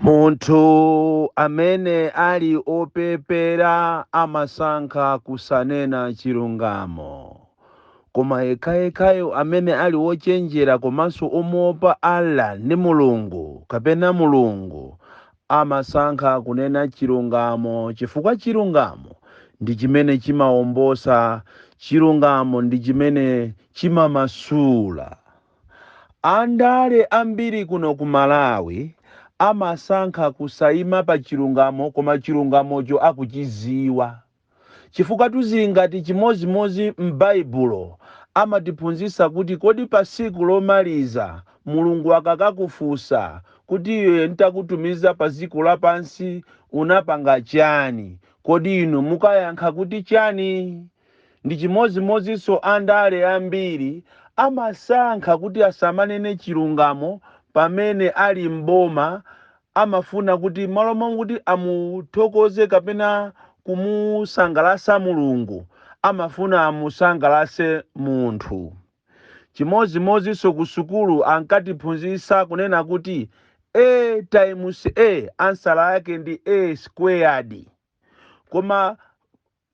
Munthu amene ali opepera amasankha kusanena chilungamo, koma yekhayekhayo amene ali wochenjera komanso omuopa Allah ndi Mulungu kapena Mulungu amasankha kunena chilungamo, chifukwa chilungamo ndi chimene chimawombosa, chilungamo ndi chimene chimamasula. Andale ambiri kuno ku Malawi amasankha kusayima pa chilungamo, koma chilungamocho akuchiziwa, chifukwa tuzili ngati chimozimozi m'Baibulo amatiphunzitsa kuti kodi pa tsiku lomaliza Mulungu akakakufunsa kuti iwe ntakutumiza pa dziko lapansi unapanga chani, kodi inu mukayankha kuti chani? Ndi chimozimozinso andale ambiri amasankha kuti asamanene chilungamo pamene ali mboma. Amafuna kuti malo mokuti amuthokoze kapena kumusangalasa Mulungu, amafuna amusangalase munthu. Chimozimozinso ku sukulu ankatiphunzitsa kunena kuti a times a ansala yake ndi a squared, koma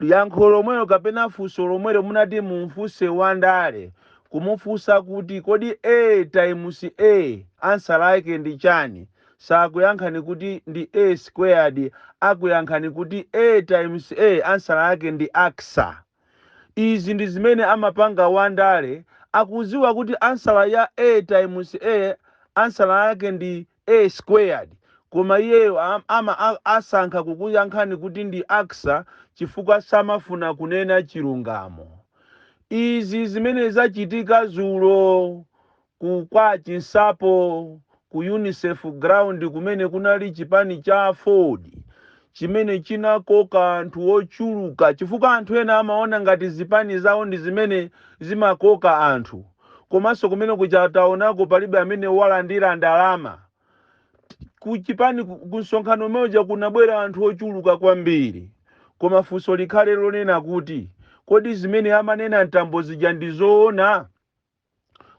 yankho lomwelo kapena funso lomwelo munati mumfunse wandale, kumufunsa kuti kodi a times a ansala yake ndi chani, sakuyankhani kuti ndi a squared, akuyankhani kuti a times a ansala yake ndi aksa. Izi ndi zimene amapanga wandale. Akuziwa kuti ansala ya a times a ansala yake ndi a squared, koma iyeyo asankha kukuyankhani kuti ndi aksa chifukwa samafuna kunena chilungamo. Izi zimene zachitika zulo ku kwa Chinsapo ku UNICEF ground, kumene kunali chipani cha AFORD chimene chinakoka anthu ochuluka, chifukwa anthu ena amaona ngati zipani zawo ndi zimene zimakoka anthu, komanso kumene kuchataonako palibe amene walandira ndalama kuchipani. Ku msonkhano umeneja kunabwera anthu ochuluka kwambiri, koma funso likhale lonena kuti kodi zimene amanena Mtambo zija ndi zoona?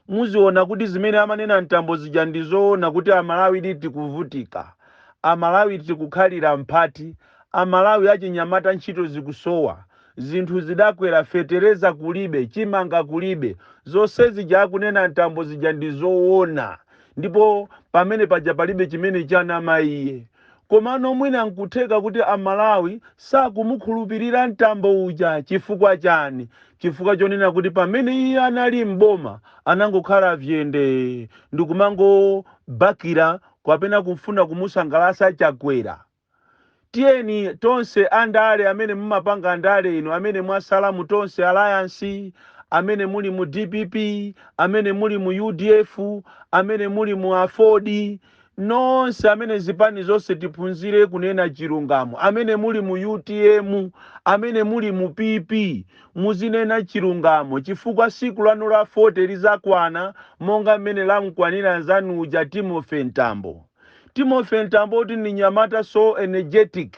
Muziona kuti zimene amanena Mtambo zija ndi zoona, kuti Amalawi tikuvutika, Amalawi tikukhalira mphati, Amalawi achinyamata ntchito zikusowa, zinthu zidakwera, fetereza kulibe, chimanga kulibe. Zonse zija akunena Mtambo zija ndi zoona, ndipo pamene paja palibe chimene chanama iye. Komano mwina nkutheka kuti Amalawi sakumukhulupirira Mtambo uja. Chifukwa chani? Chifukwa chonena kuti pamene iye anali mboma anangokhala vyende ndikumangobakira kapena kufuna kumusangalasa Chakwera. Tiyeni tonse andale amene mumapanga ndale inu, amene mwasala mu Tonse Alliance, amene muli mu DPP, amene muli mu UDF, amene muli mu AFORD, nonse amene zipani zonse, tiphunzire kunena chilungamo. Amene muli mu UTM, amene muli mu PP, muzinena chilungamo, chifukwa siku lanu la 40 lizakwana monga mmene lamkwanira nzanu uja Timothy Mtambo. Timothy Mtambo kuti ndi nyamata so energetic,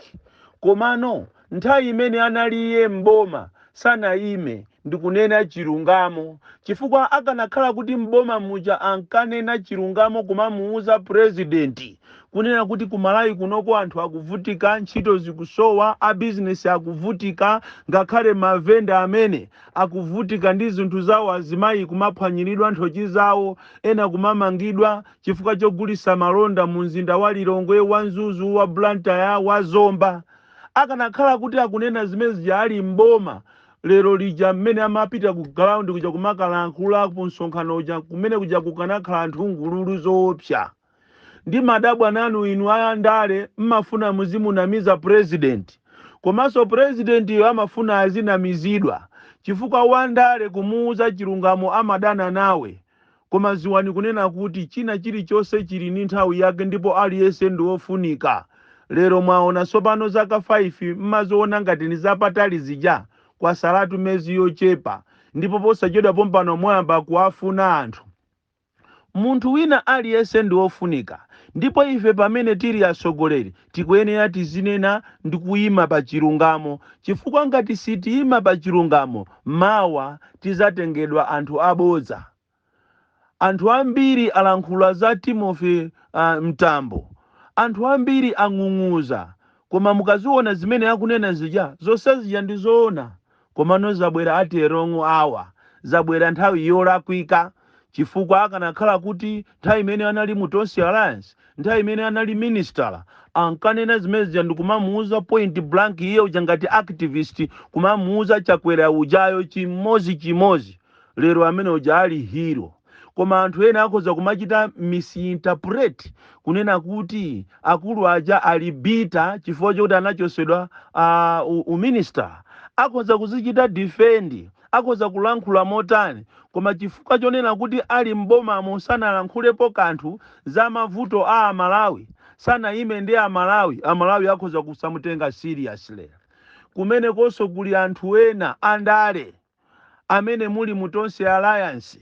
komano nthawi imene analiye mboma sanayime ndikunena chilungamo, chifukwa akanakhala kuti mboma muja ankanena chilungamo, kumamuuza president kunena kuti kumalawi kunoko anthu akuvutika, ntchito zikusowa, abizinesi akuvutika, ngakhale mavenda amene akuvutika ndi zinthu zawo, azimayi kumaphwanyiridwa nthochi zawo, ena kumamangidwa chifukwa chogulisa malonda mu mzinda wa Lilongwe, wa Mzuzu, wa Blantyre, wa Zomba, akanakhala kuti akunena zimene zija ali mboma, lero lija mmene amapita ku ground kuja kumakalankhula ku msonkhano uja, kumene kuja kukanakhala anthu ngululu zoopsa. Ndi madabwa nanu inu andale, mmafuna muzimunamiza president, komanso president iyo amafuna azinamizidwa, chifukwa wandale kumuuza chilungamo amadana nawe. Koma ziwani kunena kuti china chilichonse chili ndi nthawi yake, ndipo aliyense ndi wofunika. Lero mwaona tsopano zaka 5 mmaziona ngati ni zapatali zija, kwasalatu mezi yochepa, ndipo posachedwa pompano moyamba kuwafuna anthu. Munthu wina aliyense ndi wofunika, ndipo ife pamene tili atsogoleri tikuyenera tizinena ndi kuyima pa chilungamo, chifukwa ngati sitiyima pa chilungamo, mawa tizatengedwa anthu abodza. Anthu ambiri alankhula za Timothy Mtambo. Anthu ambiri ang'ung'uza, koma mukaziona zimene akunena zija, zonse zija ndi zoona. Komano zabwera at a wrong hour, zabwera nthawi yolakwika, chifukwa akanakhala kuti nthawi imene anali mu Tonse Alliance, nthawi imene anali minister, ankanena zimene zija ndikumamuuza point blank iye uja ngati activist, kumamuuza Chakwera ujayo chimozi chimozi, lero amene uja ali hero. Koma anthu ena akhoza kumachita misinterpret kunena kuti akulu aja ali bitter chifukwa chokuti anachosedwa uminister. Akhoza kuzichita defend, akhoza kulankhula motani, koma chifukwa chonena kuti ali mbomamo sanalankhulepo kanthu za mavuto a Amalawi, sanayime ndi Amalawi, Amalawi akhoza kusamutenga seriously. Kumenekonso kuli anthu ena andale amene muli mu Tonse Alliance,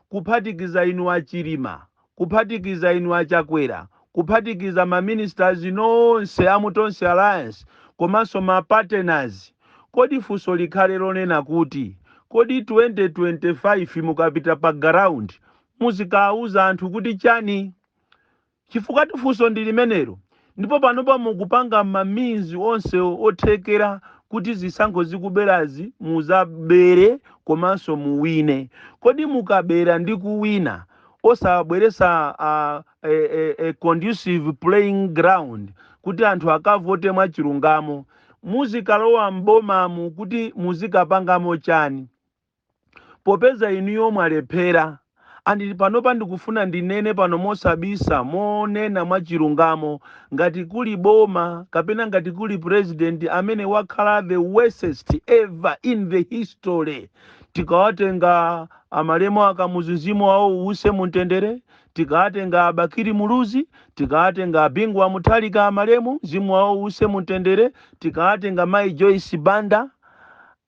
kuphatikiza inu aChilima, kuphatikiza inu aChakwera, kuphatikiza maministers nonse a mu Tonse Alliance komanso ma partners. Kodi funso likhale lonena kuti, kodi 2025 mukapita pa ground muzikawuza anthu kuti chani? Chifukwa funso ndi limenelo. Ndipo panopa mukupanga maminzi onse othekera kuti zisankho zikuberazi muzabere komanso muwine. Kodi mukabera ndi kuwina, osabweresa a conducive playing ground kuti anthu akavote mwachilungamo, muzikalowa m'bomamu kuti muzikapangamo chani, popeza inuyo mwalephera? And panopa ndikufuna ndinene pano mosabisa, monena mwachilungamo, ngati kuli boma kapena ngati kuli president amene wakhala the worstest ever in the history, tikawatenga amalemu aKamuzu, mzimu wawo uwuse mumtendere, tikawatenga aBakili Muluzi, tikawatenga aBingu wa Mutharika, amalemu mzimu wawo uwuse mumtendere, tikawatenga mayi Joyce Banda,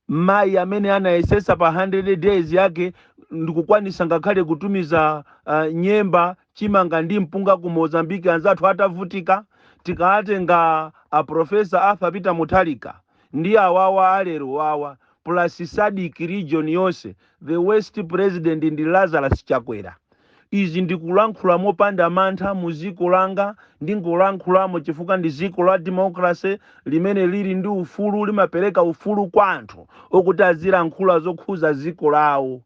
mayi amene anayesesa pa 100 days yake ndikukwanisa ngakhale kutumiza nyemba, chimanga ndi mpunga ku Mozambiki anzathu atavutika, tikawatenga a Professor Arthur Peter Mutharika ndi awawa alero wawa plus SADC region yonse, the worst president ndi Lazarus Chakwera. Izi ndikulankhula mopanda mantha mu ziko langa, ndingolankhulamo chifukwa ndi ziko la democracy limene lili ndi ufulu, limapereka ufulu kwa anthu okuti azilankhula zokhuza ziko lawo.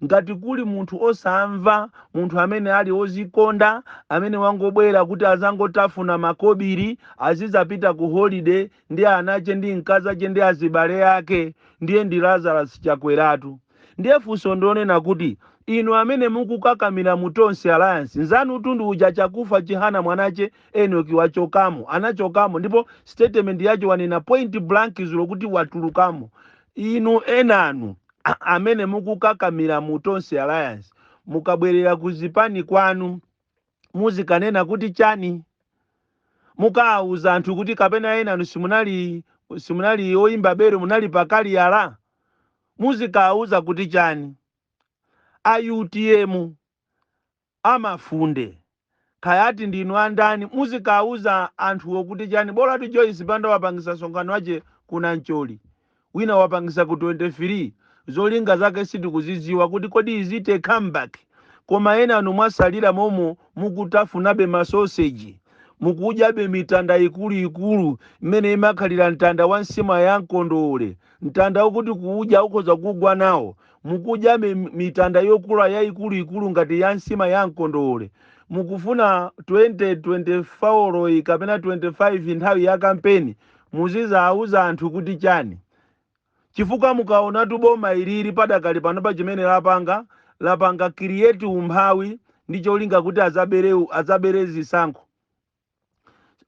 Ngati kuli munthu osamva, munthu amene ali ozikonda, amene wangobwera kuti azangotafuna makobiri, azizapita ku holiday ndi anache ndi mkazi ache ndi azibale ake, ndiye ndi Lazarus Chakweratu. Ndiye funso ndionena kuti, inu amene mukukakamira mu Tonse Alliance, nzanu tundu uja Chakufa Chihana, mwanache Enoki, wachokamo, anachokamo, ndipo statement yacho wanena point blank zulo kuti watulukamo. Inu enanu amene mukukakamira mu Tonse Alliance, mukabwerera ku zipani kwanu muzikanena kuti chani? Mukawuza anthu kuti kapena enanu simunali oyimba bero, munali pakaliyala? Muzikawuza kuti chani? A UTM amafunde khayati ndinu andani, muzikawuza anthuwo kuti chani? Bolatu Joyce Banda wapangisa sonkhano wache kuna Ncholi, wina wapangisa ku 23, zolinga zake sitikuziziwa kuti kodi izite comeback. Koma ena anu mwasalira momo, mukutafunabe masoseji, mukudyabe mitanda ikuluikulu imene imakhalira mtanda wa nsima ya mkondowole, mtanda ukuti kuudya ukhoza kugwa nawo. Mukudyabe mitanda yokula yayikuluikulu ngati ya nsima ya mkondowole. Mukufuna 2024 kapena 25 nthawi ya kampeni muzizawuza anthu kuti chani? Chifukwa mukaonatu boma ilili padakali pano, pa chimene lapanga, lapanga create umphawi ndi cholinga kuti azabere zisankho.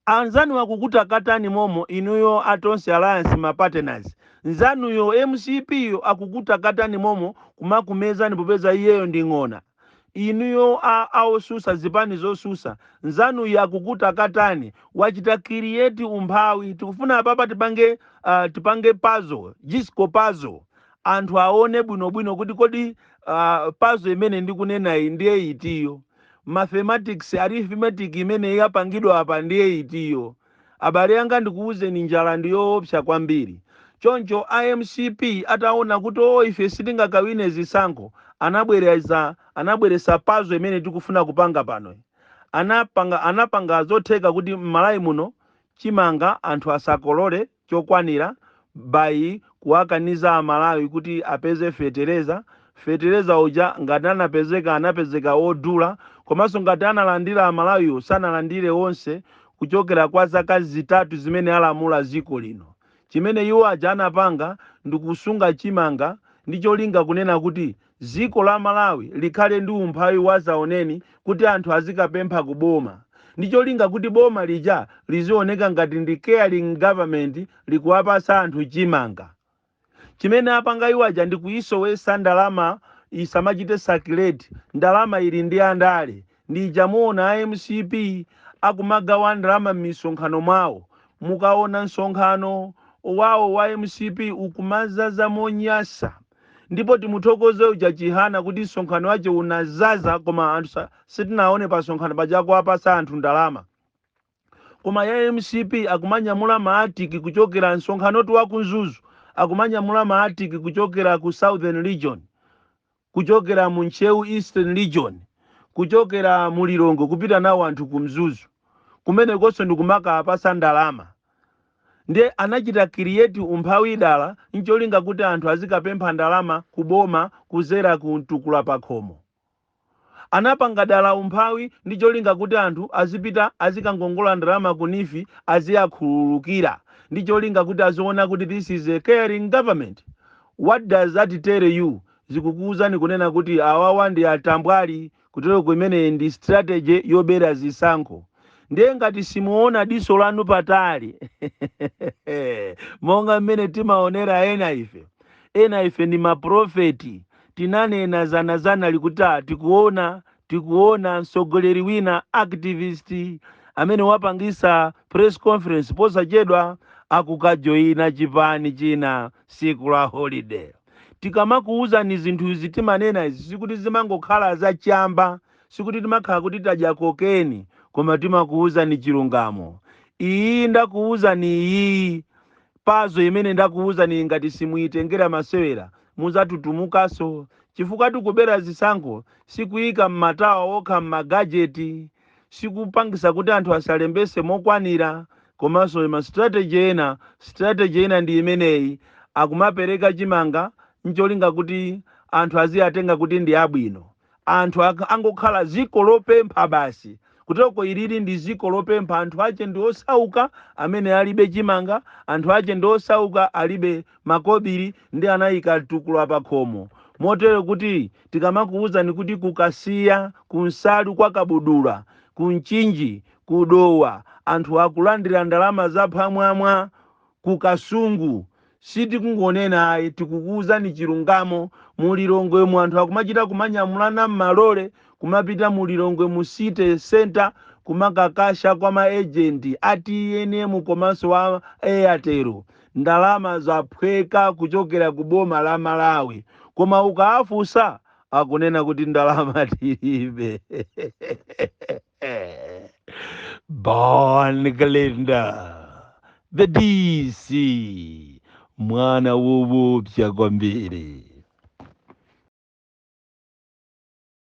Anzanu akukutakatani momo, inuyo a Tonse Alliance ma partners, nzanuyo MCP yo akukutakatani momo, kumakumezani popeza iyeyo ndi ng'ona. Inuyo aosusa, zipani zosusa, nzanuyo akukutakatani, wachita create umphawi. Tikufuna apapa tipange puzzle, jigsaw puzzle, anthu aone bwinobwino kuti kodi puzzle imene ndikunena iyi ndiye itiyo? Mathematics, arithmetic imene yapangidwa apa ndiye itiyo? Abale anga, ndikuwuzeni, njala ndiyoopsa kwambiri. Choncho iMCP ataona kuti o, ife sitingakawine zisankho, anabwereza, anabweresa puzzle imene tikufuna kupanga pano. Anapanga zotheka kuti m'Malawi muno chimanga anthu asakolole chokwanira by kuwakaniza Amalawi kuti apeze fetereza. Fetereza uja ngati anapezeka, anapezeka odula, komanso ngati analandira Amalawiwo, sanalandire onse kuchokera kwa zaka 3 zimene alamula dziko lino. Chimene iwo aja anapanga ndi kusunga chimanga ndi cholinga kunena kuti dziko la Malawi likhale ndi umphawi wa zaoneni, kuti anthu azikapempha ku boma, ndi cholinga kuti boma lija lizioneka ngati ndi caring government, likuwapasa anthu chimanga. Chimene apanga iwo aja ndi kuyisowesa ndalama isamachite circulate. Ndalama ili ndi andale. Ndija muona a MCP akumagawa ndalama m'misonkhano mwawo. Mukaona msonkhano wawo wa MCP ukumazaza monyasa, ndipo timuthokoze uja Chihana kuti msonkhano wace unazaza, koma anthu sitinaone pa msonkhano pachako apasa anthu ndalama. Koma ya MCP akumanyamula maatiki kuchokera msonkhanotu wa ku Mzuzu, akumanyamula maatiki kuchokera ku Southern Region, kuchokera mu Ntcheu Eastern Region, kuchokera mu Lilongwe, kupita nawo anthu ku Mzuzu kumenekonso ndikumakapasa ndalama. Ndiye anachita create umphawi dala ncholinga kuti anthu azikapempha ndalama kuboma kuzera ku Mtukula Pakhomo. Anapanga dala umphawi ndi cholinga kuti anthu azipita azikangongola ndalama ku NEEF, aziyakhululukira, ndi cholinga kuti aziona kuti this is a caring government. What does that tell you? Zikukuwuzani kunena kuti awawa ndi atambwali. Kutero kumeneyi ndi strategy yobera zisankho. Ndiye ngati simuona diso lanu patali monga mmene timaonera ena ife, ena ife ndi maprofeti, tinanena zanazana likuti tikuona mtsogoleri wina activist amene wapangisa press conference posachedwa akukajoyina chipani china siku la holiday. Tikamakuwuzani zinthu izi, timanena izi, sikuti zimangokhala zachamba, sikuti timakhala kuti tadya kokeni, koma timakuwuzani chilungamo. Iyi ndakuwuzani iyi, pazo imene ndakuwuzani, ngati simuyitengera masewera muzatutumukanso, chifukwa tikubera zisankho sikuyika mmatawa okha mmagadget, sikupangisa kuti anthu asalembese mokwanira, komanso ma strategy ena. Strategy ena ndi imeneyi: akumapereka chimanga ncholinga kuti anthu aziyatenga kuti ndi abwino, anthu angokhala ziko lopempha basi. Kutoko ilili ndi ziko lopempha, anthu ache ndi osauka amene alibe chimanga, anthu ache ndi osauka alibe makobiri, ndi anayika Mtukula Pakhomo. Motero kuti tikamakuwuzani kuti kukasiya, kunsalu, kwa Kabudula, kuMchinji, kuDowa, anthu akulandira ndalama zaphwamwamwa, kuKasungu, sitikungonena ayi, tikukuwuzani chilungamo. MuLilongwe mu anthu akumachita kumanyamulana m'malole kumapita muLilongwe mu city center kumakakasha kwa maagent a TNM komanso wa Airtel. Ndalama zaphweka kuchokera ku boma la Malawi, koma ukaafunsa akunena kuti ndalama tilibe. Bon Kalindo, the DC, mwana wowopsa kwambiri.